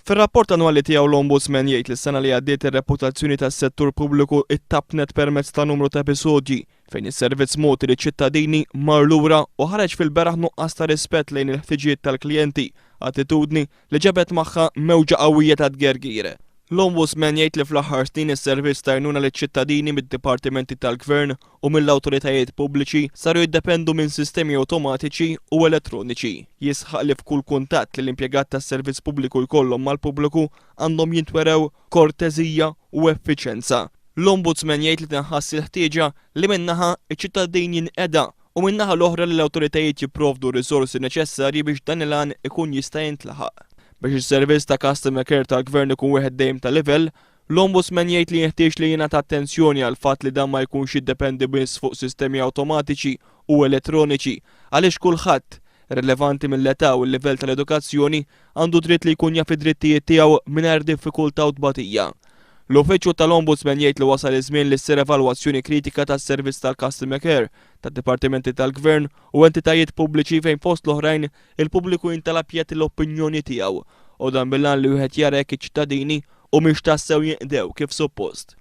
Fir-rapport annwali tiegħu l-Ombudsman jgħid li s-sena li għaddiet ir-reputazzjoni tas-settur pubbliku ittappnet permezz ta' numru ta' episodji fejn is-servizz mogħti liċ-ċittadini mar lura u ħareġ fil-beraħ nuqqas ta' rispett lejn il-ħtiġijiet tal-klijenti, attitudni li ġabet magħha mewġa qawwija ta' tgergir. L-Ombudsman jgħid li fl-aħħar snin is-servizz ta' għajnuna liċ-ċittadini mid-dipartimenti tal-Gvern u mill-awtoritajiet pubbliċi saru jiddependu minn sistemi awtomatiċi u elettroniċi. Jisħaq li f'kull kuntatt li l-impjegat tas-servizz pubbliku jkollhom mal-pubbliku għandhom jintwerew korteżija u effiċenza. L-Ombudsman jgħid li tinħass il-ħtieġa li minn naħa, iċ-ċittadin jinqeda u min-naħa l-oħra li l-awtoritajiet jipprovdu r-riżorsi neċessarji biex dan il-għan ikun jista' jintlaħaq. Biex is-servizz ta' customer care tal-Gvern ikun wieħed dejjem ta' livell, l-Ombudsman jgħid li jinħtieġ li jingħata attenzjoni għall-fatt li dan ma jkunx jiddependi biss fuq sistemi awtomatiċi u elettroniċi għaliex kulħadd, irrilevanti mill-età u l-livell tal-edukazzjoni, għandu dritt li jkun jaf id-drittijiet tiegħu mingħajr diffikultà u tbatija. L-Uffiċċju tal-Ombudsman jgħid li wasal iż-żmien li ssir evalwazzjoni kritika tas-servizz tal-customer care tad-dipartimenti tal-Gvern u entitajiet pubbliċi fejn fost l-oħrajn il-pubbliku jintalab jagħti l-opinjoni tiegħu u dan bil-għan li wieħed jara jekk iċ-ċittadini humiex tassew jinqdew kif suppost.